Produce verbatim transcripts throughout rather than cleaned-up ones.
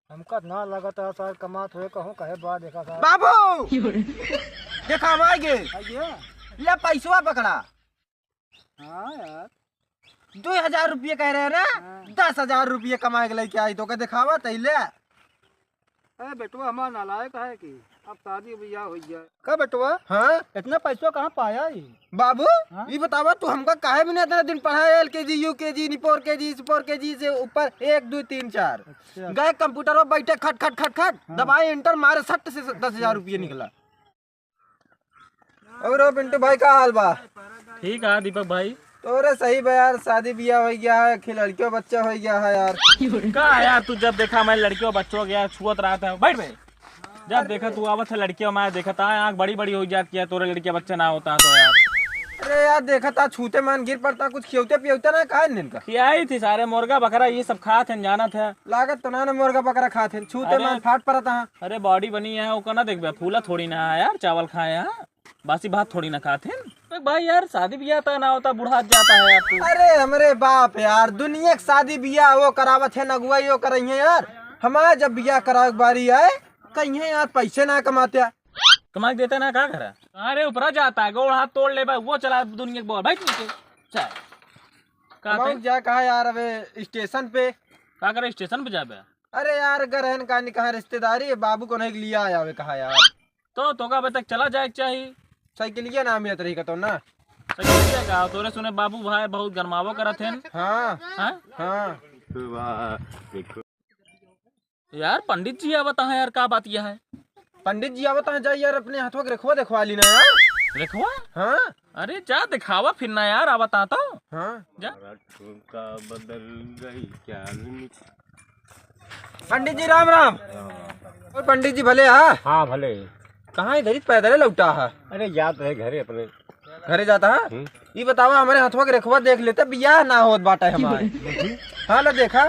हमका ना लगत है सर, कमात हुए कहूँ कहे बा, देखा सर। बाबू! देखा, हम आइगे। आइगे? ले पैसवा पकड़ा। हाँ यार। दो हजार रुपये कह रहे हैं ना? हाँ। दस हजार रुपये कमाए के लेके आई, तोके देखावा तैले। अरे बेटवा, हमार नालायक है कि अब शादी बियाह हो जाए। का बेटवा? हाँ? इतना पैसा कहाँ पाया ही? बाबू, हाँ? ये बतावा, तू हमका काहे बिना इतना दिन पढ़ाया, एल के जी, यू के जी, फोर के जी, फोर के जी से ऊपर, एक, दो, तीन, चार। अच्छा। गए कंप्यूटर पर बैठे, खट, खट, खट, खट, हाँ। दबाए एंटर, मारे सट से दस हजार रुपये निकला। और ओ पिंटू भाई, का हाल बा? ठीक है दीपक भाई। तोरे सही बा यार, शादी बियाह हो गया है, आखिर लड़कियों बच्चा हो गया है यार। का है यार, तू जब देखा मैं लड़कियों बच्चों के यार छुअत रहत है। बैठ बे। जब देखा तू आवत है लड़कियों में देखत है, आँख बड़ी बड़ी हो जाती है, तोरे लड़कियों बच्चा ना होता है तो यार। अरे यार, देखत है छूते मान गिर पड़ता, कुछ खियौते पियौते ना खाए इनका। खियाई थी सारे मुर्गा बकरा ये सब खात हैं, जानत है। लागत तो ना, ना मुर्गा बकरा खात हैं, छूते अरे। मान फाट पड़ता है। अरे बॉडी बनी है, ओका ना देखबे, फूला थोड़ी ना है यार, चावल खाए हैं, बासी भात थोड़ी ना खात हैं। देख भाई यार, शादी ब्याह तक ना होता, बुढ़ा जाता है यार तू। अरे हमरे बाप यार, दुनिया के शादी ब्याह वो करावत है, अगुवाई वो करई है यार। हमारे जब ब्याह करावे के बारी आए, कहीं है यार, पैसे ना कमाते। कमा के देता ना, का करा? अरे ऊपरा जाता है, गोड़ हाथ तोड़ ले भाई, वो चला दुनिया के बोल, बैठ नीचे। चल। का कमाऊ ते? जा कहा यार, अबे स्टेशन पे। का करे स्टेशन पे जाबे? अरे यार, घर है न, कहाँ रिश्तेदारी है, बाबू को नहीं लिया आवे कहा यार। तो, तो का अबे तक चला जाए के चाही। साइकिलिया ना मिलत रही कतो ना। साइकिलिया का? तोरे सुने बाबू भाई बहुत गरमावो करत हैं। हाँ। हाँ? हाँ। वाह, देखो। यार, पंडित जी आवत हैं यार, का बात यह है? पंडित जी आवत हैं, जा यार, अपने हथवा के रेखवा देखवा ली ना यार। रेखवा? हाँ। अरे, जा दिखावा फिर ना यार, आवत हैं तो। हाँ। जा। पंडित जी, राम राम। और पंडित जी, भले हा? हाँ, भले। कहाँ इधर ही पैदल लौटा हा? अरे, जात है घरे अपने। घरे जाता है? हम्म। ये बतावा, हमारे हथवा के रेखवा देख लेते, बियाह ना होत बाटे हमारे। हाँ, ला देखा।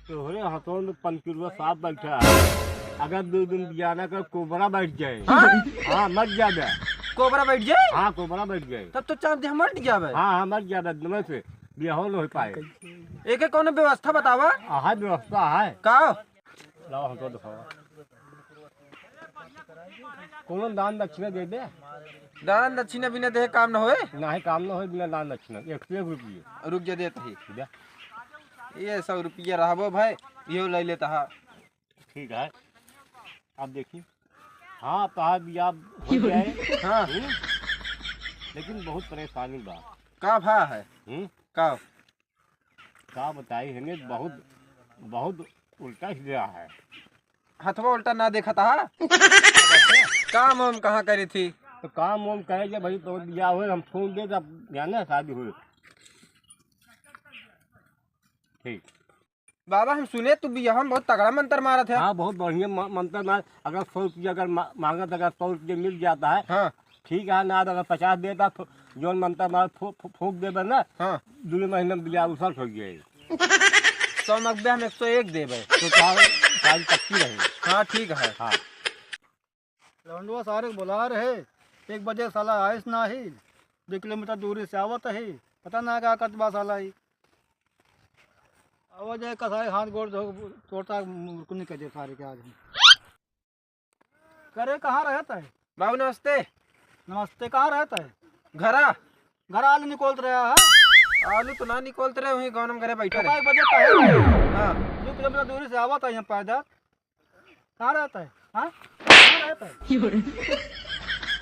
तोहरे हथवा में पंचुरवा सांप बैठा है। अगर दो दिन बियाह ना कर, कोबरा बैठ जाए। हाँ? हाँ, मर जाबे। कोबरा बैठ जाए? हाँ, कोबरा बैठ जाए। तब तो चांद देह मर जाबे। हाँ, हाँ, मर जाबे, एकदम से बियाह न हो पाए। एके कौनो व्यवस्था बतावा। आहा, व्यवस्था है। का? लाओ, हमको दिखाओ। कौनो दान दक्षिणा दे दे। दान दक्षिणा बिना देहे काम न होए। नाही, काम न होए बिना दान दक्षिणा। एक से एक रुपये। रुक जा, देत ही। दे। ये सौ रुपया रहबो भाई, इहो ले लेता हा। ठीक है, आप देखिए। हाँ, तो आज भी आप हो जाए। हाँ। हम्म? लेकिन बहुत परेशानी बा। का भा है? हम्म? का? का बताई, हमें बहुत, बहुत उल्टा सीधा है। हथवा उल्टा ना देखा था। काम वाम कहाँ करी थी? तो काम वाम करे जे भाई, तो बियाह होए, हम फोन दे, जब जाने शादी होए। ठीक। बाबा, हम सुने तू बियाह में बहुत तगड़ा मंत्र मारत है। हाँ, बहुत बढ़िया म-, मंत्र मार। अगर सौ रुपया अगर मा-, मांगत, अगर सौ रुपया मिल जाता है, हाँ। ठीक है, ना अगर पचास देता, फू-, जौन मंत्र मार फू-, फू-, फूंक देबे ना, हाँ। दो महीने में बियाह उसर हो जाए। सौ मंगबे, हम एक सौ एक देबे। तो सारी, सारी पक्की रही। हाँ, ठीक है। हाँ। लौंडवा सारे के बुला रहे, एक बजे साला आइस नाही, दो किलोमीटर दूरी से आवत है, पता ना का करत बा साला ई। आवा जाए कसाई हाथ गोड़ धो, तोड़ता मुर्कुनी कर दे सारे के आज हम। करे कहाँ रहत है? बाबू नमस्ते। नमस्ते, कहाँ रहत है? घरा। घर आलू निकोलत रहा है? आलू तो ना निकोलत रहे, वहीं गाँव में घरे बैठा तो रहे। एक बजे का है? हाँ। दो किलोमीटर दूरी से आवत है यहाँ पैदल। कहाँ रहता है? हाँ? कहाँ रहता है?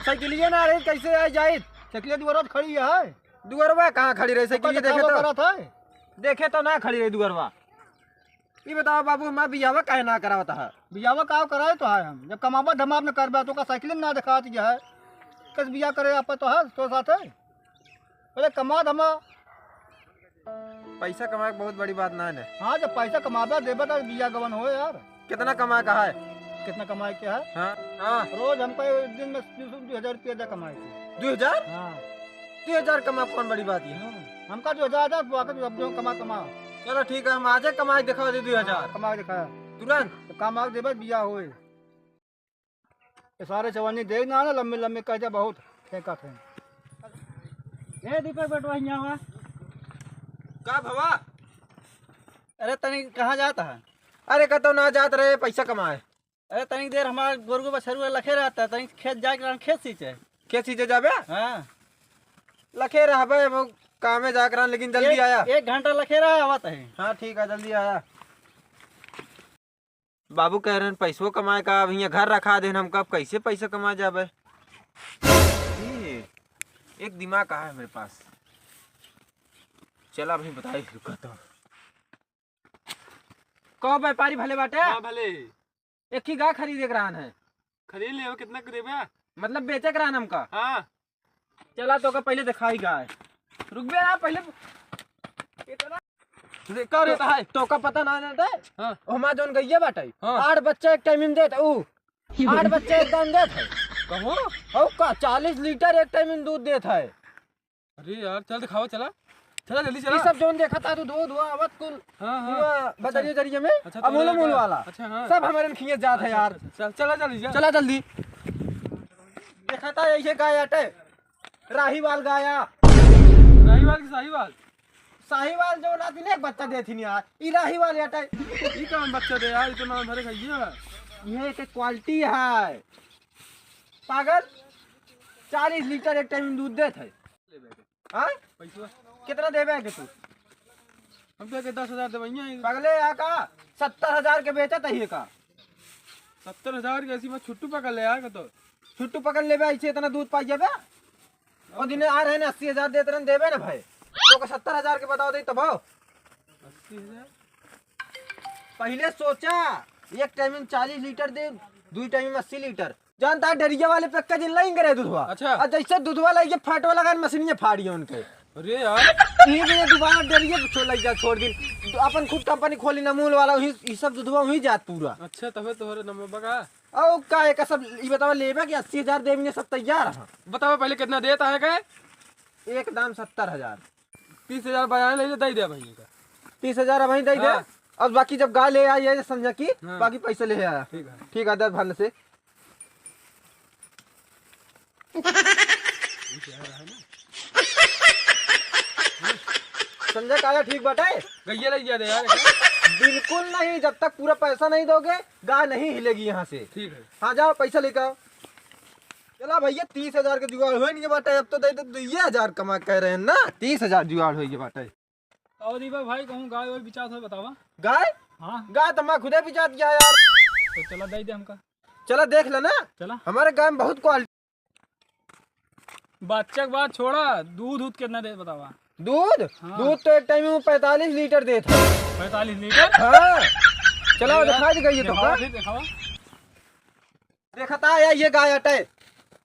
साइकिलिया ना रही, कैसे आ जाइत? साइकिलिया दुआरा पे खड़ी है। दुआरवा कहाँ खड़ी रही? तो साइकिलिया देखे तो? करत है? देखे तो ना खड़ी रही दुआरवा। ई बतावा बाबू, हमार बियाहवा काहे ना करावत हा? बियाहवा का कराए तो है हम? जब कमाबा धमाब न करबा तो का साइकिल ना दिखात है? कस बियाह करे आप तो है, तो साथ है? अरे कमा धमा। पैसा कमाए के बहुत बड़ी बात ना है ना। हाँ, जब पैसा कमाबा देबा तो बियाह गवन हो यार। कितना कमाए का है? कितना कमाए के है? हाँ, हाँ। रोज हमको एक दिन में दो हजार रुपया दे कमाए के। दो हजार? हाँ। दो हजार कमा कौन बड़ी बात है? हाँ, हमका दो हजार दे, बाकी तू अब जो कमा, कमा। चलो ठीक है, हम आजे कमाए दिखा दे दो हजार। हाँ, कमा दिखा। तुरंत? तो कमा के देबा, बियाह होए। ये सारे चवन्नी देख ना, ना लंबे लंबे कह दे बहुत फेंका थे। ए दीपक बेटवा, यहाँ आवा। का भवा? अरे तनी कहाँ जाता है? अरे, कतौ ना जात रहे पैसा कमाए। अरे, तनिक देर हमार गोरू बछरू लखे रहता है, तनिक खेत जाके रहन, खेत सींचे। खेत सींचे जाबे? हाँ। लखे रहबे, वो कामे जाके रहन, लेकिन जल्दी एक, आया। एक घंटा लखे रहा, आवत है। हाँ, ठीक है, जल्दी आया। बाबू कह रहे हैं, "पैसो कमाए का, अब हियाँ घर रखा देन हमका, अब कैसे पैसा कमाए जाबे?" ये, एक दिमाग आया है मेरे पास, चला अभी बताई, रुका तो। कहो व्यापारी भले बाटे? हाँ, भले। एक ही गाय खरीदे के रहन है। खरीद ले, कितना के देबे? मतलब बेचे के रहन हमका। हाँ। चला तोका पहिले देखाई गाय। रुकबे ना पहिले। इतना दे, का रे? तो, तोका पता ना रहता है? हाँ। हमार जौन गइया बाटे, हाँ। आठ बच्चा एक टाइम में देत है, ऊ। आठ बच्चा एक टाइम देत है। कहो? और का, चालीस लीटर एक टाइम में दूध देत है। अरे यार, चल दिखावा, चला। चला, जल्दी चला। ई सब जौन देखा था, तू धो, धुआ, आवत कुल। हाँ, हाँ। हुआ, अच्छा। बजरिया, जरिया में, अच्छा, तो अमूल, अमूल वाला। अच्छा, हाँ। सब हमारे खिए जात है अच्छा, यार। अच्छा, अच्छा, चला, जल्दी जा। चला, जल्दी। देखा था, यही गाय आटे। राहीवाल गाया। राहीवाल की साहीवाल? साहीवाल जो ना दिन एक बच्चा देथिन यार, ई राहीवाल याटे। ई कौन बच्चा दे यार, इतना भरे खाइए। ये एक क्वालिटी है। पागल, चालीस लीटर एक टाइम दूध देत है। हाँ? पैसवा? कितना देबे के तू? हम तो के दस हजार देबे ही। पागले, यहाँ का सत्तर हजार के बेचत है का? सत्तर हजार के ऐसी मत छुट्टू पकड़ ले यार, का तो। छुट्टू पकड़ लेबे, ऐसे इतना दूध पाई जाबे। और दिने आ रहे ने अस्सी हजार देत रहन, देबे ना भाई। तो का सत्तर हजार के बताओ दे तब। अस्सी हजार? पहिले सोचा, एक टाइम में चालीस लीटर दे, दुई टाइम में अस्सी लीटर। जानता है, डेरिया वाले पे का दिन लाइन करे दूधवा। अच्छा। और जैसे दूधवा लाइए, फैटवा लगा मशीन में फाड़िए उनके। अरे यार। यही दिन दोबारा डेरिया को छोड़ लग जा, छोड़ दिन। अपन खुद कंपनी खोली ना, अमूल वाला, वही, ये सब दूधवा वही जात पूरा। अच्छा, तबे तोहरे नंबर बगा। और का, एक सब, ये बतावा, लेबे कि अस्सी हजार देबे, सब तैयार है। बतावा पहले कितना देता है का? एक दाम सत्तर हजार। तीस हजार बजाने ले ले, दे दे भाई का। तीस हजार अबहीं दे दे। हाँ। अब बाकी जब गाय ले आई है संझा की, हाँ। बाकी पैसे ले आया। ठीक है। ठीक है, दे भन से। संझा का आया ठीक बाटे? गइया ले गया दे यार। बिल्कुल नहीं, जब तक पूरा पैसा नहीं दोगे, गाय नहीं हिलेगी यहाँ से। ठीक है। हाँ, जाओ, पैसा लेके आओ। चला भैया, तीस हजार के जुगाड़ होई नहीं बाटे, अब तो दे दे, दुइये हजार कमा कह रहे हैं ना, तीस हजार जुगाड़ होई बाटे। और दीपक भाई, कहूँ गाय वाय बिचात हो, बतावा। गाय? हाँ। गाय तो मैं खुदे बिचात गया यार। तो चला, दे दे हमका। चला, देख लेना। चला। हमारे गाय में बहुत क्वालिटी। बच्चा के बात छोड़ा, दूध, दूध कितना दे, बतावा। दूध? हाँ। दूध तो एक टाइम में पैंतालीस लीटर देत है। पैंतालीस लीटर? हाँ। चला, दिखा दी गई है तो दिखावा का? फिर, दिखावा। देखता है, ये गाय अटे,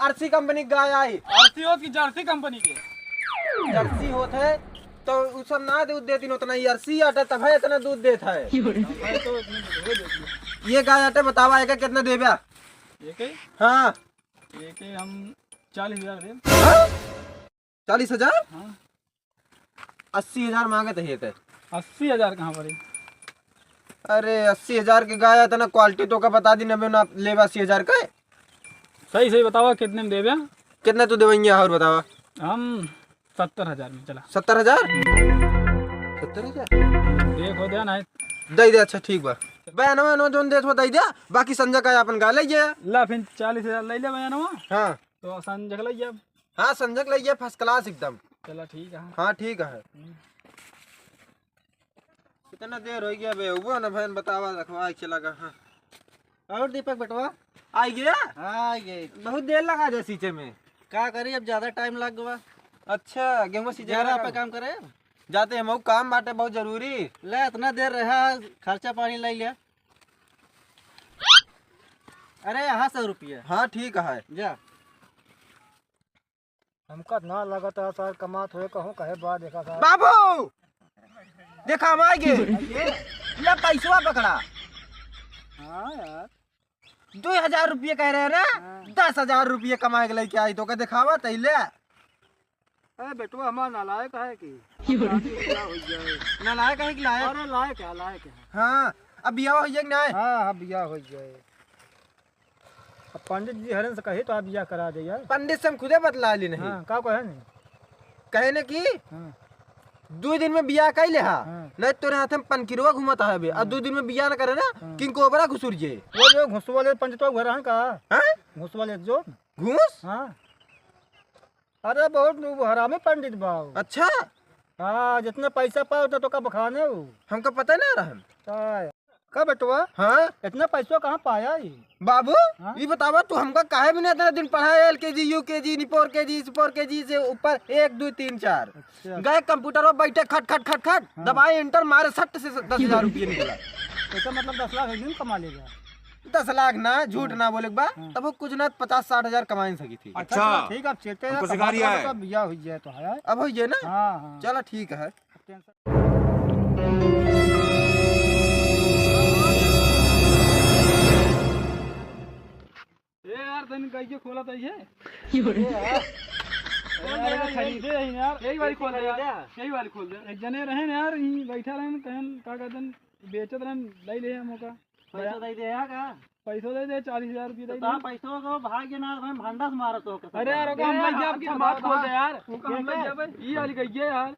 आरसी कंपनी की गाय आई। आरसी होत कि जर्सी कंपनी के? जर्सी होत है, तो उ सब ना दूध देती न उतना, ये आरसी अटे, तब है इतना दूध देत है। भाई, तो इतने दूध दे दिया। ये गाय अटे, बतावा, एका कितना देबे? ये कही? हाँ। ये कही हम चालीस हजार दे। हाँ? चालीस हजार? हाँ। अस्सी हजार मांगत है ये के। अस्सी हजार कहाँ पर है? अरे, अस्सी हजार के गाय है, इतना क्वालिटी तो का बता दी, नबे ना लेबा अस्सी हजार का है। सही, सही बतावा, कितने में देबे? कितना तू देवेंगे और बतावा? हम सत्तर हजार में, चला। सत्तर हजार? सत्तर हजार? देखो दे ना। दे दे, अच्छा, ठीक बा। बयानवा, नवा जोन देत हो, दे दे, बाकी संजय का अपन गाय ले जाए। ला, फिर चालीस हजार ले ले बयानवा। हाँ। तो संजय का ले जाए। हाँ, संजय के लइया first class एकदम। चला ठीक है। हाँ, ठीक है। हम्म। कितना देर होइ गया बे? वो ना बहन बतावा, रखवा, चला गया। हाँ। और दीपक बेटवा? आ गया? हाँ, आ गए। बहुत देर लगा दे सींचे में। का करी, अब ज्यादा टाइम लग गवा। अच्छा, गेहूं सींचे जरा लगा। पे काम करे। जाते हैं, मऊ काम बाटे बहुत जरूरी। ले, इतना देर रहा, खर्चा पानी ले लिया। अरे, यहाँ सौ रुपया। हाँ, ठीक है। जा। हमका ना लगत है सर, कमात हुए कहूँ कहे बा, देखा सर। बाबू, देखा हम आ गए। ले पैसवा पकड़ा। हाँ यार। दो हजार रुपये कह रहे हैं ना? हाँ। दस हजार रुपये कमाए के लेके आई तो का दिखावा तैले। अरे बेटवा हमार नालायक है कि? बियाह हो जाए। नालायक है कि लायक? अरे लायक है, लायक है। हाँ, अब बियाह हो जाए कि ना? हाँ, हाँ, बियाह हो जाए। अब पंडित जी हरन से कही तो आप बियाह करा दे यार। पंडित से हम खुदे बतला ली नहीं। हाँ, का कहे नहीं? कहे ने की हाँ। दो दिन में बियाह कइ ले हा। हाँ। नहीं तोरे हाथे में पनकिरवा घूमत है बे। अब दो दिन में बियाह न करे ना, हाँ। किंग कोबरा घुसुर जे। वो जो घुसवा ले पंच तो घर है का? हाँ? घुसवा ले जो। घूस? हाँ। अरे बहुत हरामी पंडित बा वो। अच्छा। हाँ, जितना पैसा पाओ उतना तो का बखाने हो। हमका पता ना रहन। का? का बेटवा? हाँ? इतना पैसा कहाँ पाया ये? बाबू, हाँ? ये बतावा तू हमका काहे भी नहीं इतना दिन पढ़ाया, एल के जी, यू के जी, फोर के जी, फोर के जी से ऊपर एक, दो, तीन, चार। अच्छा। गए कंप्यूटर पर बैठे खट खट खट खट, हाँ। दबाए एंटर मारे सट से दस हजार रुपये निकला। तो मतलब दस लाख एक दिन कमा लेगा? दस लाख ना, झूठ हाँ। ना बोले बा, हाँ। तब वो कुछ ना पचास साठ हजार कमाइन सकी थी। अच्छा, अच्छा। ठीक, अब चलते हैं, हमको सिखा कमाते रिया रहो है। तो अब बिया हो जाए तो है। अब हो जाए ना? हाँ, हाँ। चलो ठीक है। ए यार, तनी कह के खोला तो ये। ये यार। खोल दे यार, यार, खरीदे ही यार। यही वाली खोल दे यार। यही वाली खोल दे। एक जने रहन यार, यहीं बैठा रहन, कहन, का कहते हैं, बेचत रहन, ले ले हम ओका। पैसा दे दे यार का? पैसा दे दे, चालीस हजार रुपये तो दे दे। पैसा तो भाग के ना, भाई भंडा से मारत हो। अरे यार, ओका हम लग जाब कि हम बात खोल दे यार। ओका हम लग जाबे। ई वाली कहिए यार।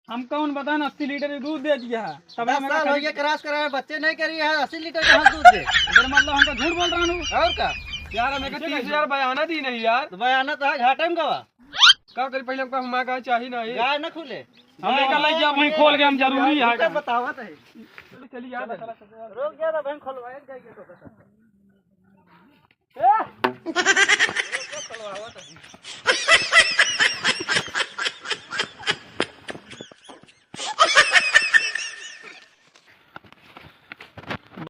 हम कौन बता ना, अस्सी लीटर दूध दे दिया है। तब दस साल हो गए क्रॉस करे, बच्चे नहीं करी है, अस्सी लीटर कहाँ से दूध दे? इधर मतलब हमको झूठ बोल रहा हूँ। और का? यार, हमें का तीस हजार बयाना दी नहीं यार। तो बयाना तो है, घाटे में गवा। का करी, पहले हमको हमारा गाय चाहिए ना, ये। गाय ना खुले। हम एक अलग जा, वहीं खोल के हम जरूरी है। रुका, बतावा तो है। चलिए यार। रोक गया था, बहन खोलवाए, गाय के तो।